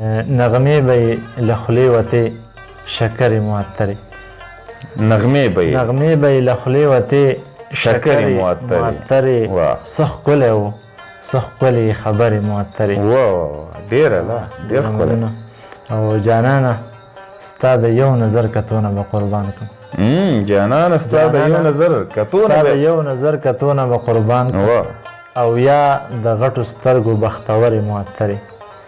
نغمې به یې له خولې وتې شکرې معطرې. نغمې به یې، نغمې به یې له خولې وتې شکرې معطرې. څه ښکلی و، څه ښکلې خبرې معطرې. واه، ډېره لا ډېر ښکلی. او جانانه ستا د یو نظر کتو نه به قربان کړم. جانانه ستا د یو نظر کتو نه، د یو نظر کتو نه به قربان کړم. او یا د غټو سترګو بختورې معطرې.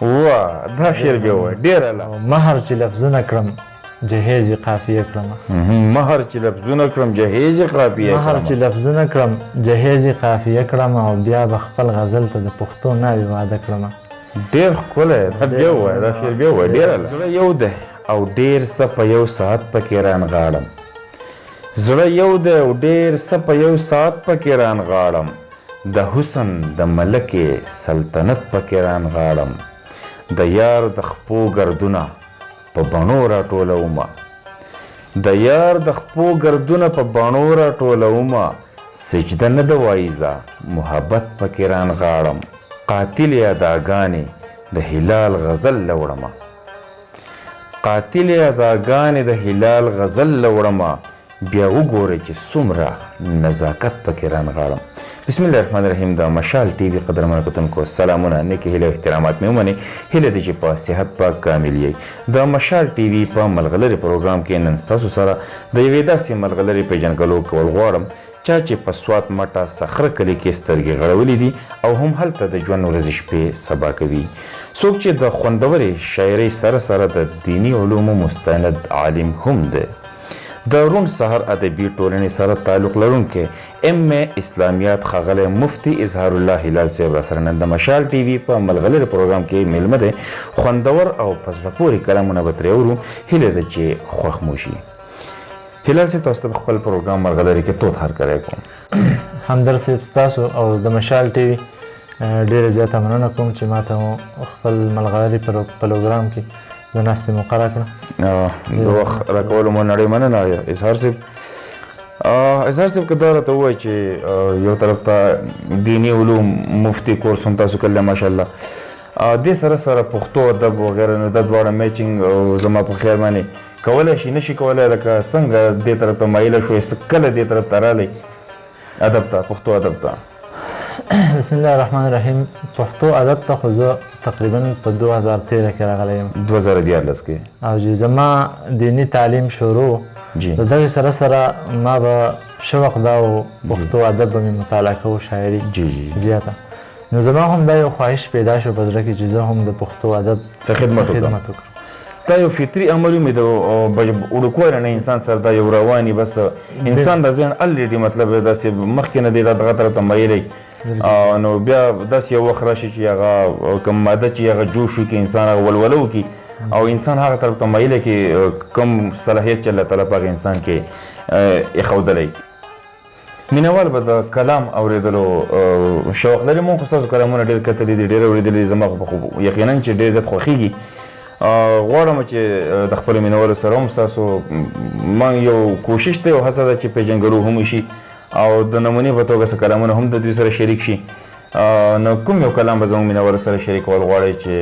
واه، دا شعر بیا ووایه، ډېره لا. مهر چې لفظونه کړم جهیز یې قافیه کړم. مهر چې لفظونه کړم جهیز یې قافیه کړم. مهر چې لفظونه کړم جهیز یې قافیه کړم، او بیا به خپل غزل ته د پښتو ناوې واده کړم. ډېر ښکلی، دا بیا ووایه، دا شعر بیا ووایه، ډېره لا. زړه یو دی او ډېر څه په یو ساعت پکې رانغاړم. زړه یو دی او ډېر څه په یو ساعت پکې رانغاړم. د حسن د ملکې سلطنت پکې رانغاړم. د یار د خپو ګردونه په بڼو راټولومه. د یار د خپو ګردونه په بڼو راټولومه. سجده نه ده وایزه محبت پکې رانغاړم. قاتلې اداګانې د هلال غزل له وړمه. قاتلې اداګانې د هلال غزل له وړمه. بیا وګورئ چې څومره نزاکت پکې رانغاړم. بسم الله الرحمن الرحیم. د مشال ټي وي قدرمنو کتونکو سلامونه، نیکې هیلې او احترامات مې ومنئ. هیله ده چې په صحت پاک کامل یئ. د مشال ټي وي په ملغلرې پروګرام کې نن ستاسو سره د یوې داسې ملغلرې پېژندګلو کول غواړم چا چې په سوات مټه صخره کلي کې سترګې غړولې دي او هم هلته د ژوند ورځې شپې سبا کوي. څوک چې د خوندورې شاعرۍ سره سره د دیني علومو مستند عالم هم دی. د روڼ سهار ادبي ټولنې سره تعلق لرونکی ام ای اسلامیات ښاغلی مفتي اظهار الله هلال صاحب را سره نن د مشال ټي وي په ملغلرې پروګرام کې میلمه دی. خوندور او په زړه پورې کلامونه به ترې اورو. هیله ده چې خوښ مو شي. هلال صاحب، تاسو ته په خپل پروګرام ملغلرې کې تود هرکلی کوم. همدرد صاحب، ستاسو او د مشال ټي وي ډېره زیاته مننه کوم چې ماته مو خپل ملغلرې پروګرام کې د ناستې موقع راکړه. د وخت راکولو مو نړۍ مننه اظهار صاحب. اظهار صاحب، که دا راته ووایي چې یو طرف ته دیني علوم مفتي کورس هم تاسو کړی ماشاءالله، دې سره سره پښتو ادب وغیره، نو دا دواړه میچینګ زما په خیال باندې کولی شي نه شي کولی، لکه څنګه دې طرف ته مایله شوې، کله دې طرف ته راغلی ادب ته، پښتو ادب ته؟ بسم الله الرحمن الرحیم. پښتو ادب ته خو زه تقریبا په 2013 کې راغلی یم. 2013 کې. او چې زما دیني تعلیم شروع د دغې سره سره ما به شوق دا و پښتو ادب به مې مطالعه کوو، شاعري زیاته. نو زما هم دا یو خواهش پیدا شو په زړه کې چې زه هم د پښتو ادب څه خدمت وکړم. دا یو فطري عمل مې د وړوکوالي نه انسان سره دا یو رواني، بس انسان د ذهن الریډي مطلب داسې مخکې نه دی دا دغه طرف ته میلی. نو بیا داسې یو وخت راشي چې هغه کوم ماده چې هغه جوش وکړي، انسان هغه ولوله وکړي او انسان هغه طرف ته میله کې کوم صلاحیت چې الله تعالی په هغه انسان کې ایښودلی. مینهوال به د کلام اورېدلو شوق لري. مونږ خو ستاسو کلامونه ډېر کتلي دي، ډېر اورېدلي دي، زما خو یقینا چې ډېر زیات خوښېږي. غواړم چې د خپلو مینهوالو سره هم ستاسو ما یو کوشش دی او هڅه ده چې پېژندګلو هم وشي او د نمونې په توګه څه کلامونه هم د دوی سره شریک شي. نو کوم یو کلام به زموږ مینهوالو سره شریکول غواړئ چې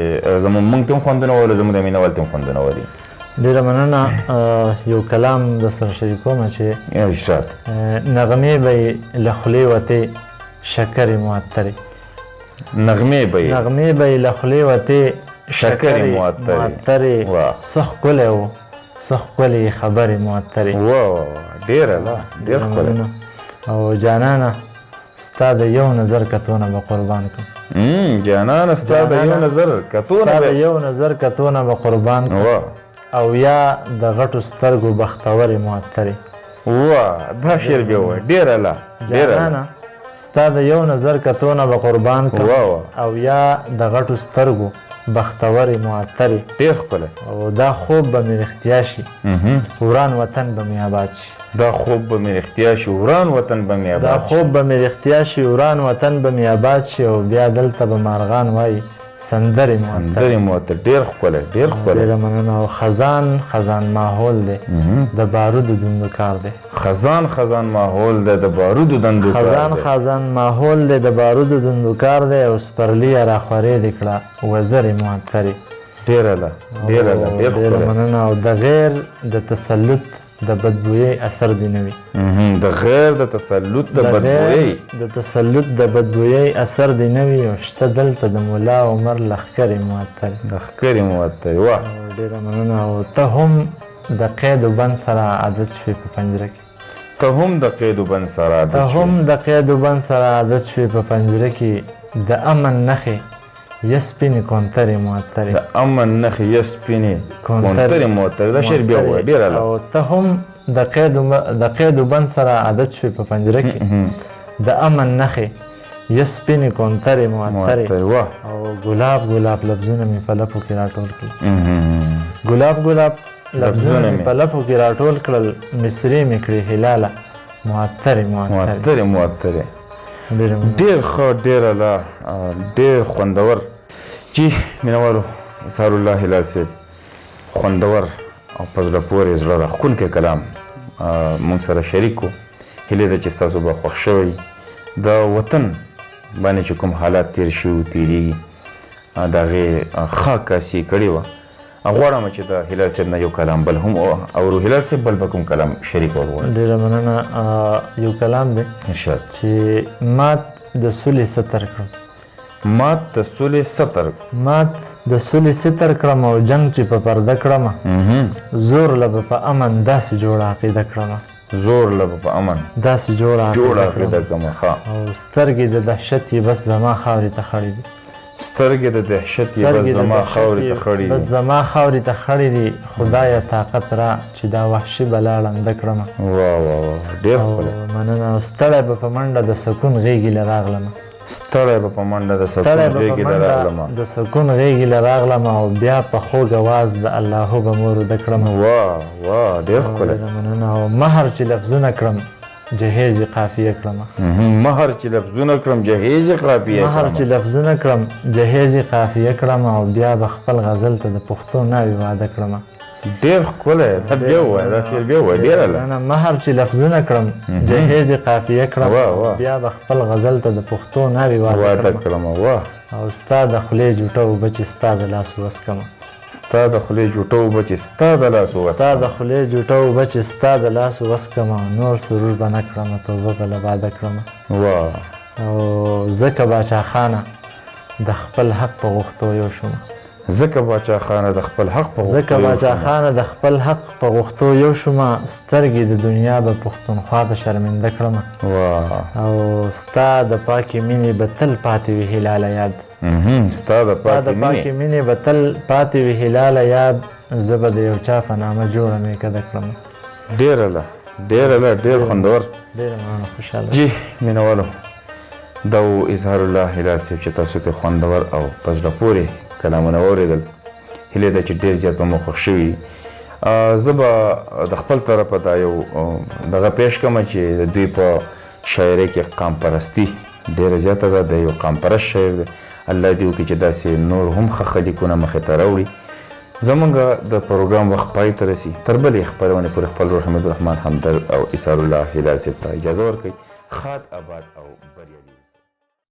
زموږ موږ ته هم خوندونه ولري، زموږ د مینهوال ته هم خوندونه ولري؟ ډېره مننه. یو کلام در سره شریکوم چې ارشاد. نغمې به یې له خولې وتې شکرې معطرې. نغمې به یې، نغمې به یې له خولې وتې شکرې معطرې. څه ښکلی و، څه ښکلې خبرې معطرې. واه، ډېره لا ډېر ښکلی. او جانانه ستا د یو نظر کتو نه به قربان کړم. جانانه ستا د یو نظر کتو نه، ستا د یو نظر کتو نه به قربان کړم. او یا د غټو سترګو بختورې معطرې. واه، دا شعر بیا ووایه، ډېره لا ډېره. جانانه ستا د یو نظر کتو نه به قربان کړم. او یا د غټو سترګو بختورې معطرې. ډېر ښکلی. او دا خوب به مې رښتیا شي، وران وطن به مې آباد شي. دا خوب به مې رښتیا شي، وران وطن به مې آباد دا شي. خوب به مې رښتیا شي، وران وطن به مې آباد شي. او بیا دلته به مارغان وایي سندرې معطرې. سندرې معطرې. ډېر ښکلی، ډېر ښکلی. ډېره مننه. او خزان خزان ماحول دی، د بارودو دندو کار دی. خزان خزان ماحول دی، د بارودو دندو کار دی. خزان خزان ماحول دی، د بارودو دندو کار دی. او سپرلیه راخورې دې کړه وزرې معطرې. ډېر اعلی، ډېر اعلی، ډېر ډېره ښکلی. مننه. او د غیر د تسلط د بدبویۍ اثر دې نه وي. د غیر د تسلط د بدبویۍ، د تسلط د بدبویۍ اثر دې نه وي. او شته دلته د ملا عمر لښکرې معطرې، لښکرې معطرې. واه، ډېره مننه. او ته هم د قید و بند سره عادت شوې په پنجره کې، ته هم د قید و بند سره عادت ته شوې، هم د قید و بند سره عادت شوې په پنجره کې. د امن نښې یه سپینې کونترې معطرې، د امن نښې یه سپینې کونترې معطرې. دا شعر بیا ووایه، ډېر اعلی. او ته هم د قید و بند سره عادت شوې په پنجره کې، د امن نښې یه سپینې کونترې معطرې. واه. او ګلاب ګلاب لفظونه مې په لپو کې راټول کړل، ګلاب ګلاب لفظونه مې په لپو کې راټول کړل، مصرې مې کړې هلاله معطرې معطرې، معطرې معطرې. ډېر ښه، ډېر اعلی، ډېر خوندور. جی مینوالو، اظهار الله هلال صاحب خوندور او په زړه پورې زړه راښکونکی کلام موږ سره شریک و. هیله ده چې ستاسو به خوښ شوی. د وطن باندې چې کوم حالات تېر شوي و، تېرېږي، د هغې ښه عکاسي یې کړې وه. غواړم چې د هلال صاحب نه یو کلام بل هم اورو. هلال صاحب، بل به کوم کلام شریک وغواړي؟ ډېره مننه. یو کلام دی ارشاد، چې مات د سولې ستر کړم، مات د سولې ستر، مات د سولې ستر کړم، او جنګ چې په پرده کړم، زور له به په امن داسې جوړه عقیده کړم، زور له به په امن داسې جوړه جوړه عقیده کړم. ښه. او سترګې د دهشت یې بس زما خاورې ته خړې دي، سترګې د دهشت یې بس زما خاورې ته خړې دي، بس زما خاورې ته خړې دي. خدایه طاقت را چې دا وحشي بلا ړنده کړم. واه واه واه، ډېر ښکلی. مننه. او ستړی به په منډه د سکون غېږې له راغلم، ستړی به په منډه د سکون غېږې له راغلم، د سکون غېږې له راغلم، او بیا په خوږ اواز د الله به مور وده کړم. واه واه، ډېر ښکلی. مننه. او مهر چې لفظونه کړم جهیز قافیه کړم، مهر چې لفظونه کړم جهیز قافیه، مهر چې لفظونه کړم جهیز قافیه کړم، او بیا به خپل غزل ته د پښتو ناوې واده کړم. ډېر ښکلی، دا بیا ووایه، دا شعر بیا ووایه، ډېر اعلی. مهر چې لفظونه کړم جهیز قافیه کړم، بیا به خپل غزل ته د پښتو ناوې واده کړم. واه. او ستا د خولې جوټه اوبه چې ستا د لاسو وڅکم، ستا د خولې جوټه اوبه چې ستا د لاسو وڅکم، ستا د خولې جوټه اوبه چې ستا د لاسو وڅکم، نور سرور به نه کړم، توبه به له باده کړم. واه. او ځکه باچا خانه د خپل حق په غوښتو یو شوم، ځکه باچا خانه د خپل حق په غوښتو، ځکه باچا خانه د خپل حق په غوښتو یو شوم، سترګې د دنیا به پښتونخوا ته شرمنده کړم. واه. او ستا د پاکې مینې به تل پاتې وي هلاله یاد، ستا د پاکې مینې به تل پاتې وي هلاله یاد، زه به د یو چا په نامه جوړه میکده کړم. ډېر اعلی، ډېر اعلی، ډېر خوندور. ډېره مننه، خوشحاله. جی مینوالو، دا و اظهار الله هلال صاحب چې تاسو ته خوندور او په زړه پورې کلامونه واورېدل. هیله ده چې ډېر زیات به مو خوښ شوي. زه به د خپل طرفه دا یو دغه پیش کړم چې د دوی په شاعرۍ کې قام پرستي ډېره زیاته ده. د یو قام پرست شاعر دی. الله دې وکړي چې داسې نور هم ښه ښه لیکونه مخې ته راوړي. زمونږ د پروګرام وخت پای ته رسي. تر بلې خپرونې پورې خپل ورور حمید الرحمن همدرد او اظهار الله هلال صاحب ته اجازه ورکړئ. ښاد، آباد او بریالي.